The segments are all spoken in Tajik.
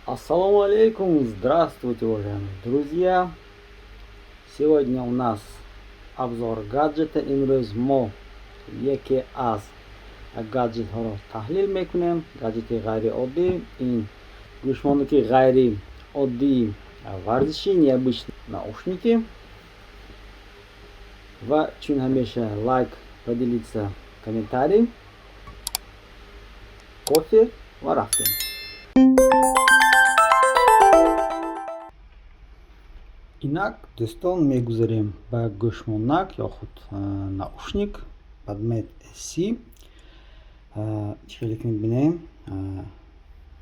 Ассаламу алейкум, здравствуйте, уважаемые друзья! Сегодня у нас обзор гаджета. Имрӯз мо яке аз гаджетҳоро таҳлил мекунем. Гаджети ғайриоддӣ, ин гӯшмонаки ғайриоддии варзишӣ, необычные наушники. Ва чун ҳамеша, лайк, поделиться, комментарий, кофе ва рафтем. Инак, дӯстон, мегузарем ба гӯшмонак ё худ наушник PodMate SC. Чӣ хеле ки мебинем,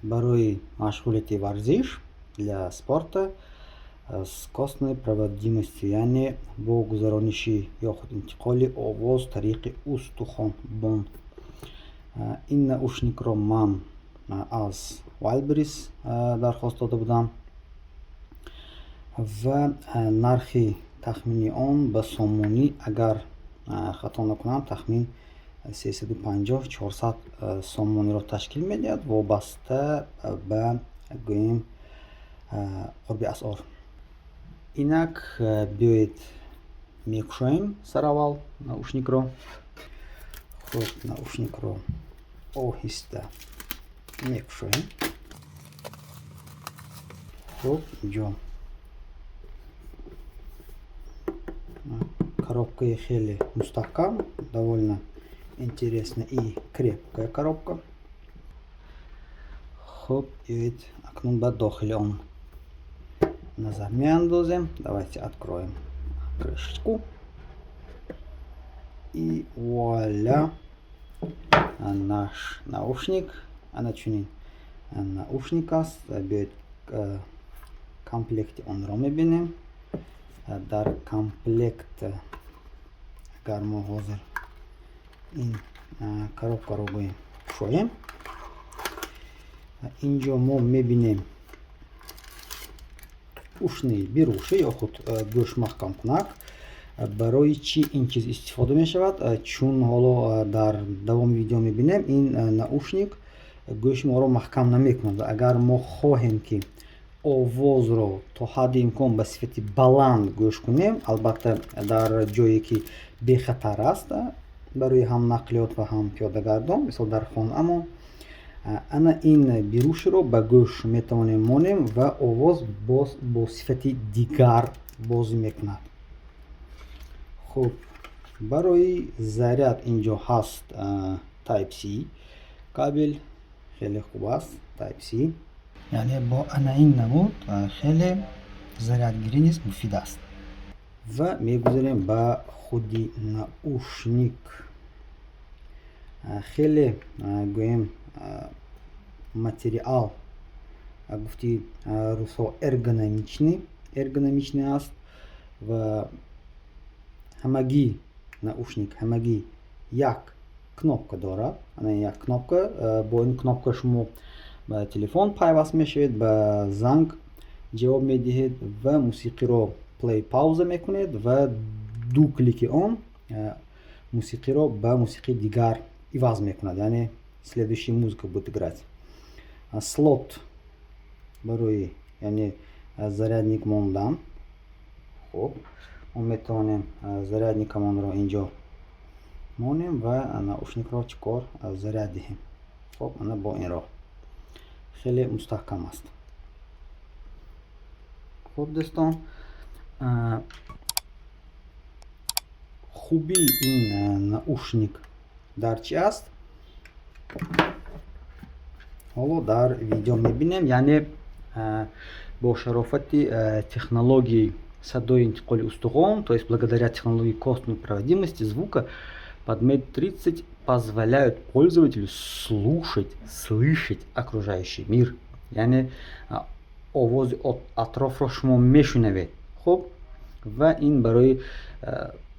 барои машғулияти варзиш, для спорта с костной проводимостью, яъне бо гузарониши ё худ интиқоли овоз тариқи устухон, bone. Ин наушникро ман аз Wildberries дархост дода будам ва нархи тахминии он ба сомонӣ, агар хато накунам, тахмин 350-400 сомониро ташкил медиҳад, вобаста ба, гӯем, қурби асъор. Инак, биёед, мекушоем сараввал наушникро. Хуб, наушникро оҳиста мекушоем. Хуб, инҷо коробкаи хеле мустаҳкам, довольно интересная и крепкая коробка. Хуб, биёед, акнун ба дохили он назар меандозем. Давайте откроем крышечку, и вуаля, наш наушник. Ана чунин наушник аст. Биёед, комплекти онро мебинем. Дар комплект, агар мо ҳозир ин коробкаро, гӯем, кушоем, инҷо мо мебинем ушные беруши ё худ гӯш маҳкамкунак. Барои чӣ ин чиз истифода мешавад? Чун ҳоло дар давоми видео мебинем, ин наушник гӯши моро маҳкам намекунад. Агар мо хоҳем, ки овозро то ҳадди имкон ба сифати баланд гӯш кунем, албатта, дар ҷое ки бехатар аст барои ҳам нақлиёт ва ҳам пиёдагардон, мисол, дар хонаамон, ана ин беруширо ба гӯш метавонем монем ва овоз боз бо сифати дигар бозӣ мекунад. Хуб, барои заряд инҷо ҳаст Type C кабел, хеле хуб аст. Type C, яъне бо ана ин намуд хеле зарядгирӣ низ муфид аст. Ва мегузарем ба худи наушник. Хеле, гӯем, материал, гуфти русҳо, эргономичный аст ва ҳамагӣ наушник ҳамагӣ як кнопка дорад. Ана як кнопка. Бо ин кнопка шумо ба телефон пайваст мешавед, ба занг ҷавоб медиҳед ва мусиқиро плей, пауза мекунед ва ду клики он мусиқиро ба мусиқии дигар иваз мекунад, яъне следующая музыка будет играть. Слот барои, яъне, зарядник мондан. Хуб, мо метавонем зарядникамонро инҷо монем ва наушникро чӣ кор, заряд диҳем. Хуб, ана бо ин роҳ хеле мустаҳкам аст. Хуб, дӯстон, хубии ин наушник дар чӣ аст, ҳоло дар видео мебинем. Яъне бо шарофати технологияи садои интиқоли устухон, то есть благодаря технологии костной проводимости звука, PodMate 30 позволяют пользователю слушать, слышать окружающий мир. Яъне овози атрофро шумо мешунавед. Хуб, ва ин барои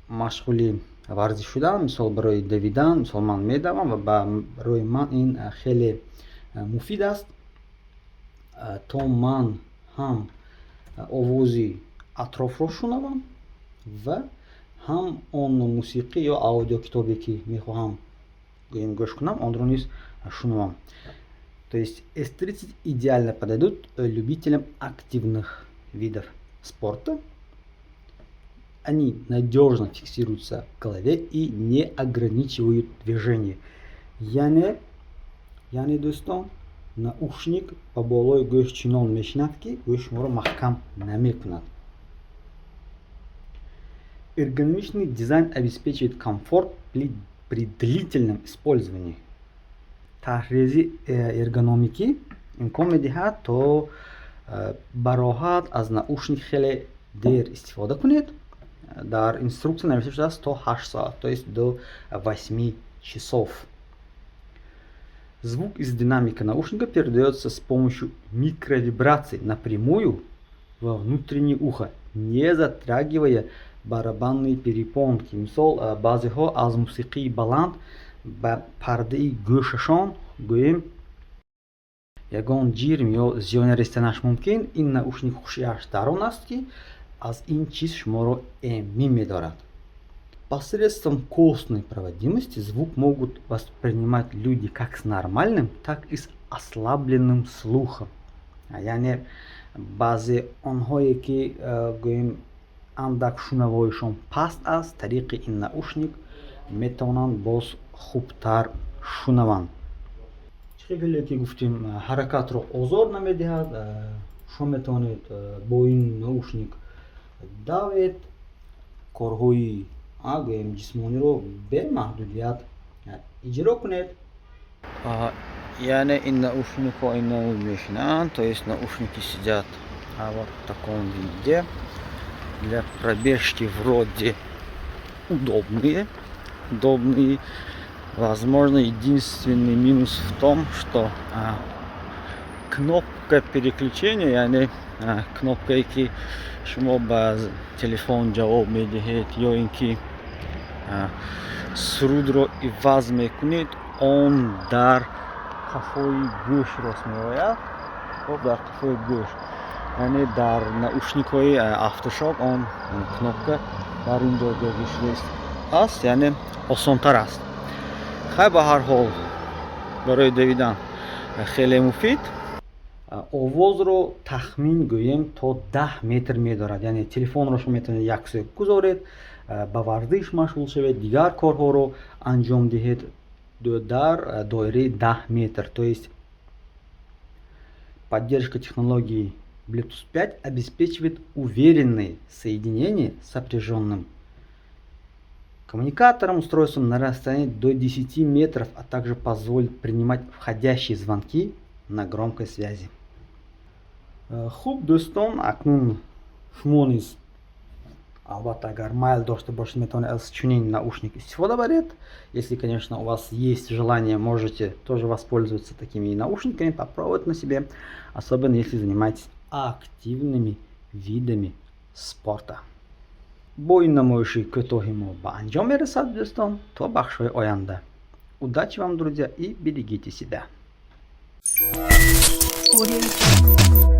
машғули варзиш шудан, мисол, барои давидан, мисол, ман медавам ва барои ман ин хеле муфид аст, то ман ҳам овози атрофро шунавам ва ҳам он мусиқӣ ё аудиокитобе, ки мехоҳам, гӯем, гӯш кунам, онро низ шунавам. То есть S30 идеально подойдут любителям активных видов спорта. Они надежно фиксируются в голове и не ограничивают движение. Яъне, дӯстон, наушник ба болои гӯш чунон мешинад, ки гӯши шуморо маҳкам намекунад. Эргономичный дизайн обеспечивает комфорт при длительном использовании. Тарҳрезии эргономикӣ имкон медиҳад, то бароҳат аз наушник хеле дер истифода кунед. Дар инструксия навишта шудааст, то 8 соат, то есть до 8 часов. Звук из динамика наушника передается с помощью микровибраций напрямую во внутреннее ухо, не затрагивая барабанные перепонки. Мисол, баъзеҳо аз мусиқии баланд ба пардаи гӯшашон, гӯем, ягон ҷирм ё зиёне расиданаш мумкин. Ин наушник хушиаш дар он аст, ки аз ин чиз шуморо эмин медорад. Посредством костной проводимости звук могут воспринимать люди как с нормальным, так и с ослабленным слухом. Яъне баъзе онҳое, ки, гӯем, андак шунавоишон паст аст, тариқи ин наушник метавонанд боз хубтар шунаванд. Чӣ хеле ки гуфтем, ҳаракатро озор намедиҳад. Шумо метавонед бо ин наушник давед, корҳои, гӯем, ҷисмониро бемаҳдудият иҷро кунед. Яъне ин наушникҳо ин мешинанд, то есть наушники сидят вот в таком виде. Для пробежки вроде удобные, удобные. Возможно, единственный минус в том, что кнопка переключения, яъне кнопкае, ки шумо ба телефон ҷавоб медиҳед ё ин ки сурудро иваз мекунед, он дар қафои гӯш рост меояд. Хоб, дар қафои гӯш, яъне дар наушникҳои Aftershock он кнопка дар ин ҷо ҷойгир шуда аст, яъне осонтар аст. Хай, ба ҳар ҳол, барои давидан хеле муфид. Овозро тахмин, гӯем, то 10 метр медорад. Яъне телефонро шумо метавонед як сӯ гузоред, ба варзиш машғул шавед, дигар корҳоро анҷом диҳед дар доираи 10 метр. То есть поддержка технологии Bluetooth 5 обеспечивает уверенное соединение с сопряженным коммуникатором, устройством на расстоянии до 10 метров, а также позволит принимать входящие звонки на громкой связи. Хуб, дӯстон, акнун шумо низ, албатта, агар майл дошта бошед, метавонед аз чунин наушник истифода баред. Если, конечно, у вас есть желание, можете тоже воспользоваться такими наушниками, попробовать на себе, особенно если занимаетесь активными видами спорта. Бо ин намоиши кӯтоҳи мо ба анҷом мерасад, дӯстон. То бахшҳои оянда, удачи вам, друзья, и берегите себя. Audio Jungle.